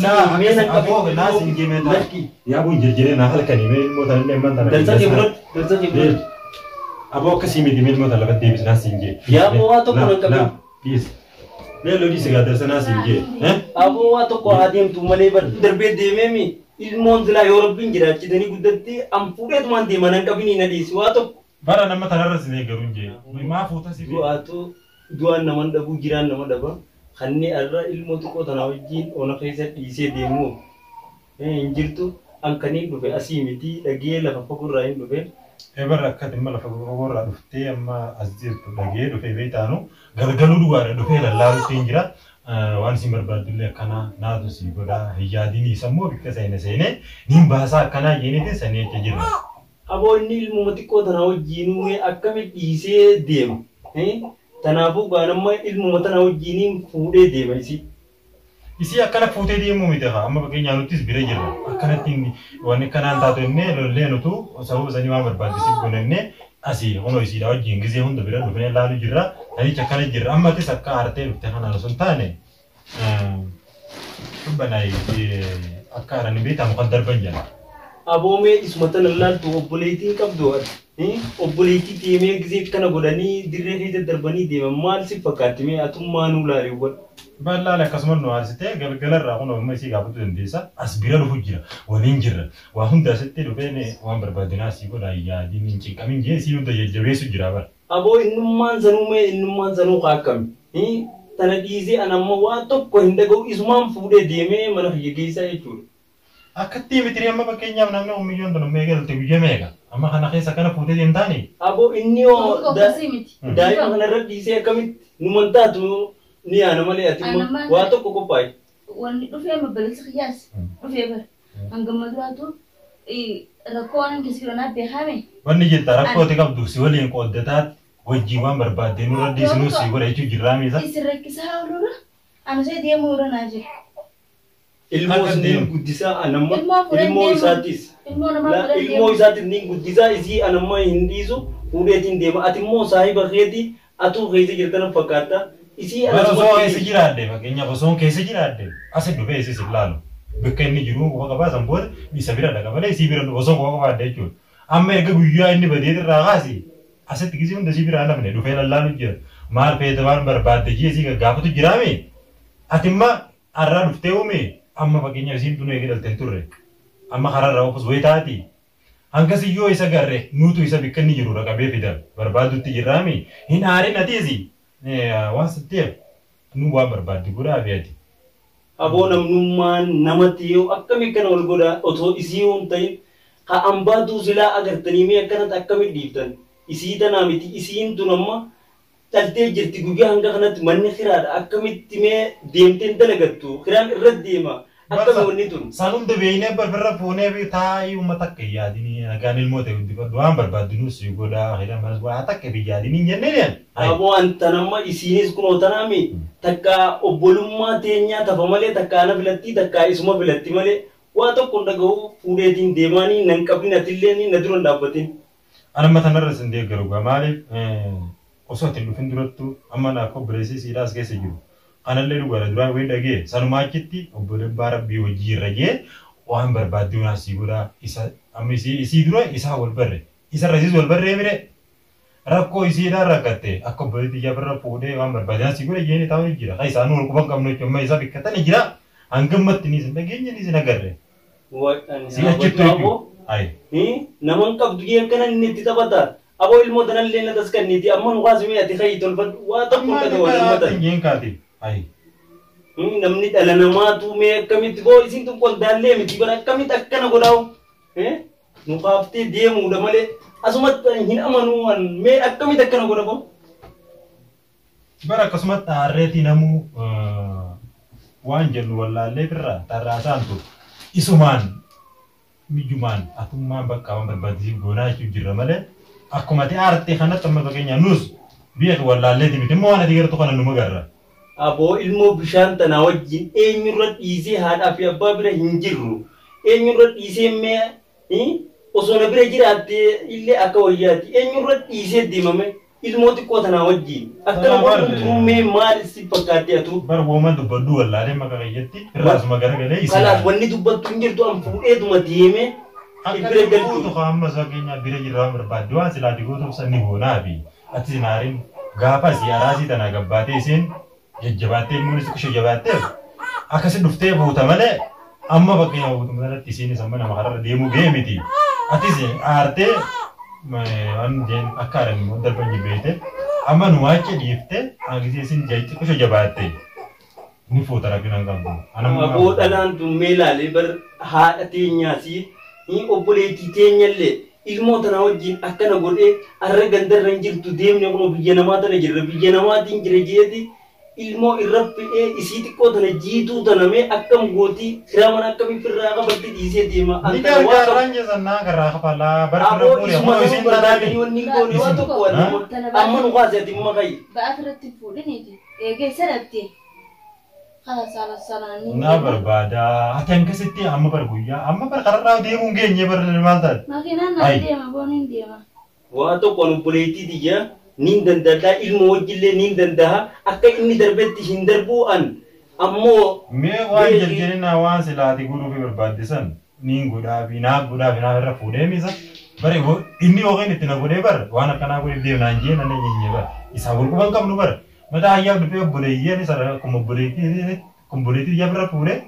Naa Mee nan aboo qabin naa siin jee mee ta'a. Lakki. Yaa buun jirjiree naa halkanii mee ilmoo tanallee ammaan tana Dalsa kee qilleensaan. fudhadhu. Dalsa kee fudhadhu. Aboo akkasii miti mee ilmoo tana lafatti deebisnaa siin jee. Yaa aboo waa tokko nan qabin. Dhiisi. Leelloo dhiisi gaa dalsanaa siin jee. Aboo waa tokko haa deemtu malee bar darbee deemee ilmoon silaa yoo rabbiin jiraachitanii guddatti an fuudheetumaan deema nan qabinii na dhiisi waa tokko. Bara nama tanarra si deeggaru hin jee. Maa fuuta si Du'aatu du'aan naman dhabuu jiraan nama dhaba. Kanni irra ilmoo xiqqoo tanaa wajjin ona keessa dhiisee deemu hin jirtu. An kaniin dhufe asii miti dhagee lafa fagoo hin dhufe. Ebarra akka dhimma lafa fagoorraa dhuftee amma as jirtu dhagee dhufee beektaanu galgaluu dhugaadha dhufee lallaalutti hin jira. Waan isin barbaaddullee akkanaa naatu si godhaa hin yaadinii sammuu bikka seene seenee niin baasaa akkanaa jeeniitiin sanii achi jirra. Aboo inni ilmuma xiqqoo tanaa wajjiinuu akkamitti dhiisee deema. Tanaafuu gaanamma ilmuma tanaa wajjiiniin fuudhee deema isii. Isii akkana fuutee deemuu miti haa amma fakkeenyaa nuttis bira jirra. Akkanatti waan akkanaan taatu innee lollee nutu sababa sanii waan barbaaddisiif goonannee asii kunoo isiidha wajjin gizee hunda bira dhufnee laalu jirra. Tanicha akkana jirra. Amma atis akka aartee dhufte kanaan osoo hin taane dubbanaay akka aaranii beekamu kan darban jala. Aboo mee isuma tana laaltu obboleettiin qabdu ati. Obboleettii deemee gizee kana godhanii dirree keessa darbanii deeman maal si fakkaatti mee atummaa nuu laali hubadhu. Bal'aan akkasuma nu aarsitee galgalarraa kun amma isii gaafachuu dandeessa. As bira dhufu jira. Waliin jirra. Waa hunda asitti dhufee waan barbaadinaa sii godha yaadiin hin cinqamin jee isii hunda jajjabeessu jira bara. Aboo innummaan sanuu mee innummaan sanuu haa akkami? Tana dhiisee an amma waa tokko hin dhaga'u isumaan fuudhee deemee mana kiyya geessaa jechuudha. Akkatti miti amma fakkeenyaaf namni ummiyyoon tun ummee galte guyyaa meeqa? Amma kana keessa kana fuutee deemtaani? Aboo inni hoo Akkasii miti. daa'ima kanarra dhiisee akkamitti numan taatu ni yaana malee ati immoo waa tokko qophaa'e. Wanni dhufee mabbalisi qiyyaas dhufee bara. Hangama duraatu rakkoo waan keessa jiru naaf beekame. Wanni jetta rakkooti qabdu si waliin qooddataatti wajjin waan barbaadde nurra dhiisnuu si godha jechuu jirraa miisa. Isin rakkisaa ooludha. Anu see deemuu irra naa jira. Ilmoo Akka ni deemu. guddisaa anamma Ilmoo fuudhee ilmoo deemu. isaatis. Ilmoo namaa fuudhee Ilmoo deemu. isaatis ni guddisaa isii anamma hin dhiisu fuudheetiin deema. Ati immoo saahiba keeti atuu keessa jirtan fakkaatta. Isii Bara osoo keessa anasuma jiraadde fakkeenyaaf osoo keessa jiraadde asi dhufee isis hin laalu. Bakka inni jiru quba qabaa san booda isa bira dhaqa malee isii bira osoo quba qabaadde jechuudha. Amma erga guyyaa inni badeet irraa kaasi asitti gisee hunda isii biraa namne dhufee lallaalu jira. Maal feete waan barbaadde jee isii gaggaafatu jiraame. Ati imma har'aa dhuftee uume amma fakkeenyaaf isiin tun eegee dhalte hin turre. Amma karaarraa ofus wayii taati. Hangas iyyoo isa garre nuutu isa bakka inni jiru raqabee fida barbaadutti jirraami. Hin aarin atiisi waan sitteef nu waan barbaadde godhaa fi ati. Aboo namnummaan namatti yoo akkamii kana wal godhaa otoo isii yoo hin ta'in haa ambaatuu silaa agartanii mee akkanatti akkamii dhiiftan isii tanaa miti isiin tun amma dhaltee jirti guyyaa hanga kanatti manni kiraadha akkamitti mee deemteen dalagattu kiraan irra deema akkami wanni tun. San hunda beeynee barbarra fuunee fi taa'ii uummata akka hin yaadinii nagaan ilmoo ta'e guddifadhu waan barbaaddu nuus si godhaa hidhan manas waa takka hin yaadinii hin jenneen. Aboo antan amma isiinis kunoo tanaami takka obbolummaa teenyaa tafa malee takka ana filattii takka isuma filatti malee waa tokko hin dhaga'u fuudheetiin deemaanii nan qabin atillee na dura hin dhaabbatin. Anamma tanarra sin deeggaru gaa maaliif osoo ati hin dhufin durattu amma naaf obboleessi siidhaas keessa jiru. Kanallee dhugaadha duraan wayin dhagee sanumaa achitti obbo Dabbaa Rabbii hojii irra jee waan barbaaddu naa sii godhaa isa amma isii dura isaa wal barre isarra isiis wal barree mire rakkoo isiidhaan rakkatte akka obboleetti ijaa birra fuudhee waan barbaade naa sii godha jeeni taa'u jira. Kan isaanuu wal quban qabnu jechuun amma isaa bikkatanii jira hangammatti ni isin dhageenye ni isin agarre. Si achittu jechuudha. Ayi. Naman qabdu jee akkana inni itti taphata. Aboo ilmoo tanallee na taskanniiti amma nu kaasumee ati kayi tolfadhu waa tokko hin dhaga'u Amma nama tan. jeen kaati. Ayi. Namni dhala namaatu mee akkamitti boo isiin tun qondaallee miti bara akkamitti akkana godhaa'u. Nu kaaftee deemuudha malee asumatti hin amanuu an mee akkamitti akkana godha boo. Bara akkasumatti aarreetii namuu waan jennu wallaallee birraa tarraasaantu isumaan mijumaan atummaan bakka waan barbaachisuuf goonaa jechuun jirra malee akkuma ati aartee kanatti amma fakkeenyaaf nus biyya wallaalleeti miti immoo waan ati gartu kana numa garra. Aboo ilmoo bishaan tanaa wajjin eenyurra dhiisee haadhaa fi abbaa bira hin jirru. Eenyurra dhiisee mee osoo na bira jiraatte illee akka wayyaati. Eenyurra dhiisee deemame Ilmoo xiqqoo tanaa wajjin akkana Tanaa godhuun barre. turummee maal si fakkaatti atu? Bar wooma dubbadhu wallaalee maqaa kiyyatti irraasuma garagalee isin. Kalaas wanni dubbattu hin jirtu an fuudheetuma deemee Akka bira galchu. fuutu amma fakkeenyaaf bira jirra waan barbaadde waan silaa digootuuf sanni goonaa fi ati sinaariin gaafa asii araasii tana gabbaatee isheen jajjabaattee ilmoon isii kushe jabaatteef akkasi dhuftee buuta malee amma fakkeenyaaf buutuma sanatti isheenis amma nama kararra deemuu ga'e miti. Atis aartee waan jeen akka aaran immoo darban jibbeete amma nu waache dhiiftee akkasii isin kushe jabaatte ni fuuta rakkina hin qabdu. Aboo dhalaan tun mee ilaalee bar haadha teenyaasi ni obboleettii teenyallee ilmoo tana wajjin akkana godhee arra gandarra hin jirtu deemne kun biyya namaa tana jirra biyya namaatiin jira jeeti ilmoo irra fe'ee isii xiqqoo tana jiituu tana mee akkam gootii firaa mana akkamii firraa qabatti dhiisee deema. Ni gargaaraan jeesannaa garraa kafalaa bara Aboo fuudhee isuma kunoo nama isin barbaadanii tanaami. wanni hin goone waan tokko waan amma nu kaase ati imma kayi. Ba'aa irratti fuudhiniiti. Eegee sanatti. Kana saala saala ni. Na barbaada. Ati akkasitti amma bar guyyaa amma bar kararraa deemuun geenye bar maal taate? Makiinaan naa Ayi. deema boon hin deema. Waa tokko an obboleettii tiyya niin danda'a ilmoo wajjillee niin danda'a akka inni darbetti hin darbuu an ammoo Mee waan Beeki. jarjarinaa waan silaati godhuufi barbaadde san niin godhaafi naaf godhaafi naaf irra fuudhee misa. Bare inni yookiin itti na godhee bar waan akkanaa godheef deemnaan jee nan eenyee bar isaa gurguban qabnu bar mataa hayyaaf dhufee obboleeyyan isa akkuma obboleettii obboleettii iyyaa bira fuudhee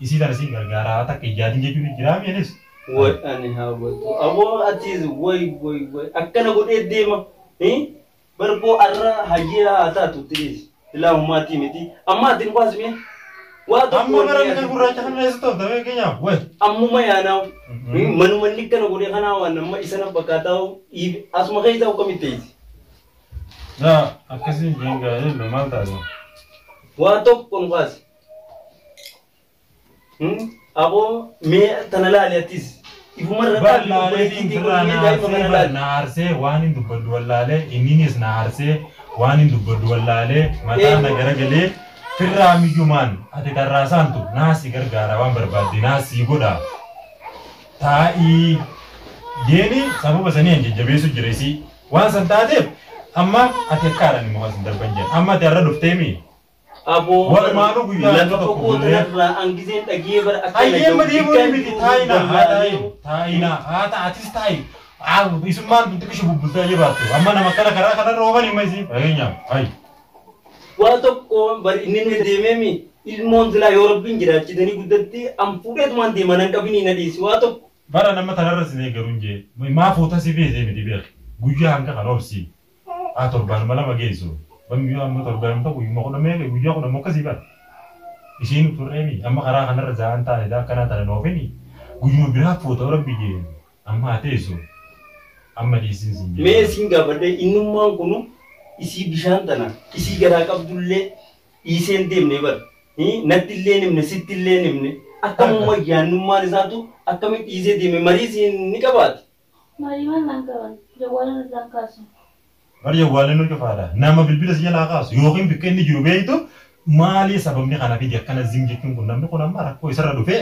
isii tana siin gargaaraa takka ijaatiin jechuun jiraa mi'anis. Way ani hawwatu aboo atis way way way akkana godhee deema barboo arra hayyee haa taatu tiriis ilaa ummaatii miti amma atin kwaasime waa tokko Amma bara wanni kan ati- gurraacha kana eessa toofta fakkeenyaaf way. ammuma yaanaa manumanni akkana godhee kanaa waan amma isa na fakkaataa asuma keessa akkamitti teessi. Yaa akkasiin jeen gaa'ee maal taate? Waa tokko nu kaase. Aboo mee tana laali atis ifumarra Wallaalee irraa na aarsee bar na aarsee waan hin dubbadhu wallaalee inninis na aarsee waan hin dubbadhu wallaalee mataa na garagalee firraa miyyumaan ati tarraasaantu naasii gargaara waan barbaadde naasii godha taa'ii jeeni sababa sanii an jajjabeessu jira isii waan san taateef amma ati akka haadhaan immoo kan sin darban jedhan amma ati har'a dhufteemi Aboo Walumaanuu guyyaa lafa tokko tokko bullee. tanarraa hangiseen dhagee bara akka Hayyee deemuun miti taa'ina haa taa'i taa'ina haa ta'a atis taa'i isummaan tun xiqqishu bubbultee jabaattu amma nama akkana karaa kanarra ooman himma isii fakkeenyaaf hayi. Waa tokko bari inni nu deemeemi ilmoon silaa yoo rabbiin jiraachitanii guddatti an fuudheetumaan deema nan qabinii na dhiisi waa tokko. Bara nama tanarra si deeggaruun jee maa fuuta si beesee miti beek guyyaa hanga kan obsi haa torbaanuma lama geessu bambiyyoo amma torbaanuma tokko guyyuma kudha meeqa guyyaa kudha mokkasii bara isiin turreemi amma karaa kanarra za'an taane daa akkanaa tana noofini guyyuma biraa fuuta rabbi jee amma haa teessu amma dhiisin sin jee. Mee isin gaafadhe innummaan kunu isii bishaan tana isii garaa qabdullee dhiisee hin deemne bara. Natti illee himne sitti illee himne akkamuma yaannummaan isaatu akkamitti dhiisee deeme marii isiin ni qabaate. Marii maal naan qaban? Jawwaalaan irraan kaasu. Bar jawwaaleen nu cufaadha. Nama bilbila si jalaa kaasu yookiin bakka inni jiru beektu maali sababni kana fide akkana zim jechuun kun namni kun amma rakkoo isarra dhufee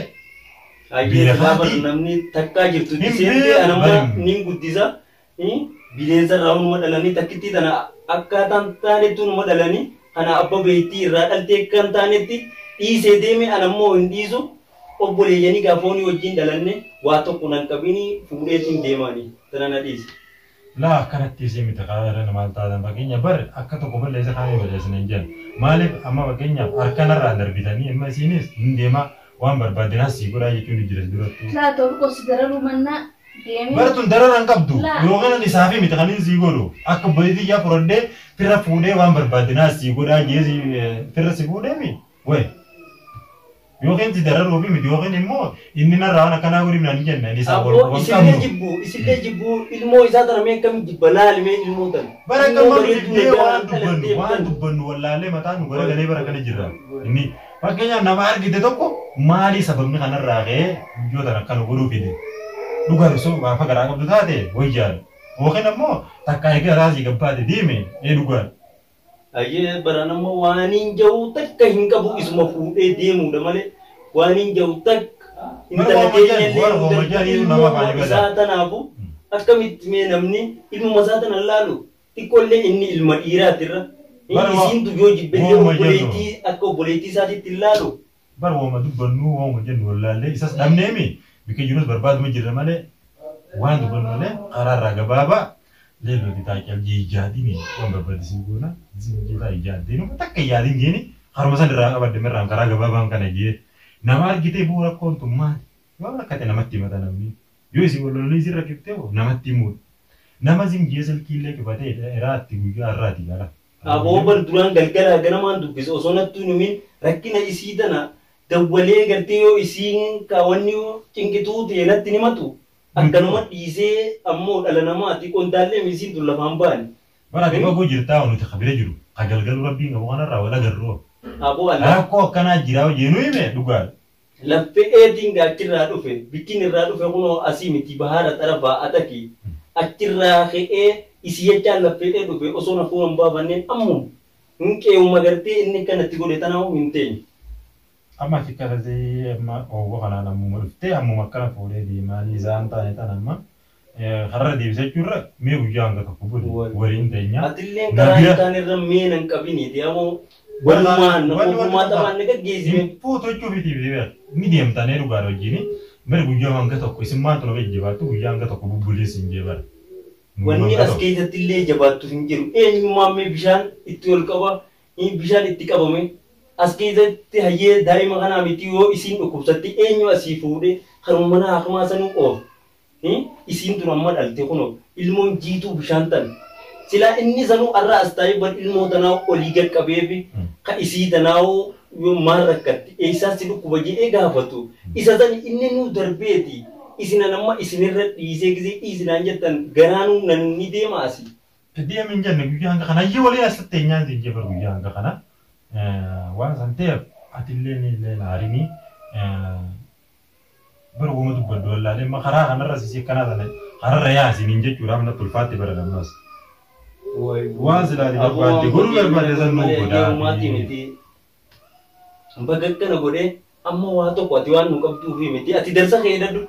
Hayyee Biyya silaa bara kaati. namni takkaa jirtu Hin seentee beeku, anamma bari. niin guddisa. Bineensa irraa hunuma dhalanii takkittii tana akkaataan taanetti hunuma dhalanii kana abba beektii irraa dhaltee akka hin taanetti dhiisee deeme anammoo hin dhiisu obboleeyyanii gaafoonii wajjin dhalanne waa tokko nan qabinii fuudheetiin deemaanii tana na dhiise. Laa akkanatti isii miti karaa irra maal taatan fakkeenya bar akka tokko balleessa kaanii balleessina hin jedhan. Maaliif amma fakkeenyaaf harkanarraa darbitanii amma isiinis hin deemaa waan barbaadinaas sii godhaa jechuun jira durattuu. Laa tokko si dararuu mannaa deemee. Bara tun darara hin qabdu Laa. yookaan ani isaafi miti kan inni sii godhu akka obboleettii yaa fudhadhee firra fuudhee waan barbaadinaas sii godhaa jee firra si fuudhee wayi. Yookiin si dararuufi miti yookiin immoo inni narraa waan akkanaa godhi naan hin jenne inni isaa Abboo wal isillee qabnu. jibbu isillee jibbu ilmoo isaa tana mee akkamitti jibba laali mee ilmoo tana. Bara Ilmoo akka malu bareedduu diddee nagaa waan dubbannu dhalattee waan tan. dubbannu wallaalee mataa nu garagalee bara kana jirra. Inni fakkeenyaaf nama argite tokko maalii sababni kanarraa ka'ee guyyoota akkana godhuu fide. Dhugaan osoo gaafa garaa qabdu taate wayyaadha. Yookiin ammoo takka egaa raasii gabbaate deeme ee dhugaan. Ayyee baraan ammoo waan hin jiru takka hin qabu isuma fuudhee deemuudha malee waan hin jiru takka Bara intala hooma keenya jedhu, bara hooma illee jedhu nama afaan ilmoo ibada. isaa tanaafu akkamitti mee namni ilmuma isaa tana laalu Xiqqoollee inni ilma dhiiraatirra. Isiin yoo jibbellee obboleettii akka obboleettii isaatiitti ilaalu. Bar wooma dubbannu wooma jennu wallaallee isas dhabneemi bikka jirus barbaaduma jirra malee waan dubbannu malee karaarraa gabaabaa leellooti taaqal jiijaadini waan barbaadisiin goona zinjiraa ijaaddeenu takka yaadin jeeni haruma san irraa qabadde mirraan karaa gabaabaan kana jee nama argitee bu'uura rakkoon tun maali yoo rakkate namatti himata namni yoo isin wallolanii isin rakkiftee namatti himuudha nama zinjee silkiillee cufatee iraatti guyyaa irraati gara. Aboo bar duraan galgalaa ganamaan dubbisa osoo nattuu himin rakkina isii tana dawwalee gartee yoo isiin kaawwanni cinqituu ta'e natti himatu akkanuma dhiisee ammoo dhala namaati qondaallee isiin tun lafaan baane. Bara ati fagoo jirtaa nuti kabira jiru ka galgalu rabbiin qabu kanarraa wal agarru. Aboo alla. Rakkoo akkanaa jiraa jeenuu hime dhugaadha. Laffee eetiin achirraa dhufe bikkiin irraa dhufe kunoo asii miti bahaara xarafaa ataki achirraa ka'ee isii jechaan laffee dhufe osoo na fuulan baafanneen ammoo hin qe'uma gartee inni kanatti godhe tanaa hin teenye. Amma akkaatee amma oowwa kanaan ammuma dhuftee ammuma akkana fuudhee deemaa isaan taane tan amma karra deebisee jechuurra mee guyyaa hanga tokko bulu waliin teenyaa. Atilleen karaa hin taane irra mee nan qabiniiti ammoo walumaan ogummaa taphaan ni gaggeessine. Fuutu jechuuf iti ni deemtanee dhugaadha wajjin mere guyyaa hanga tokko isin maal tolu jabaattu guyyaa hanga tokko bubbulees hin jeebara. Wanni as keessatti illee jabaattu hin jiru eenyummaan mee bishaan itti ol qaba bishaan itti qabame. As keessatti hayyee daa'ima kanaa miti yoo isiin dhukkubsatti eenyu asii fuudhee haruma mana hakumaa sanuu oofu. Isiin tun amma dhalte kunoo ilmoon jiituu bishaan tan. Silaa inni sanuu har'a as taa'ee bar ilmoo tanaa olii qaqqabeefi ka isii tanaa yoo maal rakkatti eessaa si dhukkuba jedhee gaafatu. Isa san inni nuu darbeeti. Isinan amma isinirra dhiisee gisee dhiisinaan jettan garaanuu nan ni deema asii. Deemin hin jenne guyyaa hanga kana hayyee waliin asitti teenyaan siin jee bar guyyaa hanga kana. Waan san ta'eef atillee illee laarinii bara wooma dubbaddu wallaalee amma karaa kanarra sisii akkanaa sana kararra yaasiniin jechuudha amma tulfaatti bara lammas. Waan silaati barbaadde godhuu barbaadde san nuu godhaa. Bakka akkana godhee amma waa tokko ati waan nu qabduufi miti ati darsa kee hidhadhu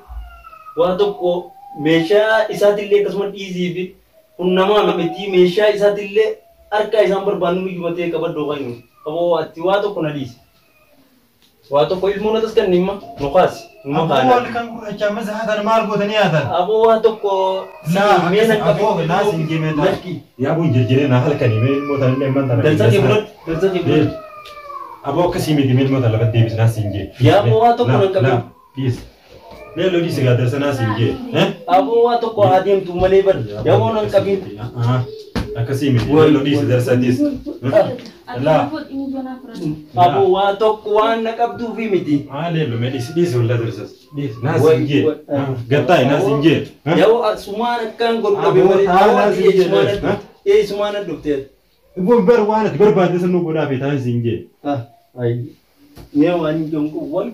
waa tokko meeshaa isaatillee akkasuma dhiisii fi kun namaa miti meeshaa isaatillee harka isaan barbaannu iyyuu ta'e qabaddu qayyuu. Aboo ati waa tokko na dhiisi. Waa tokko ilmoo na taskan dhimma nu kaasi. Aboo waan kan gurraacha amma zaatan maal gootanii haatan? Aboo waa tokko mee nan qabi. Aboo naa siin jemee ta'a. Yaa buun jirjiree naa halkanii mee ilmoo tanallee amman tana. Dalsa kee fudhadhu. Dalsa kee fudhadhu. Aboo akkasii miti mee ilmoo tana lafatti deebisi naa siin jee. Yaa aboo waa tokko nan qabi. Dhiisi. Leelloo dhiisi gaa dalsa naa siin jee. Aboo waa tokko haa deemtu malee bar. Yaa aboo nan qabin. Akkasii miti leelloo dhiisi dalsa dhiisi. La. Aboo waa tokko waan na qabduufi miti. Leelloo mee dhiisi dhiisi walaa darsas. Dhiisi naa siin jee. Gattaa'e naa siin jee. Yaa sumaan akkaan godhu qabe malee. Ee sumaan dhuftee. Bar waan ati barbaadde san nu godhaa fi ta'an siin jee. Mee waan jonqu wal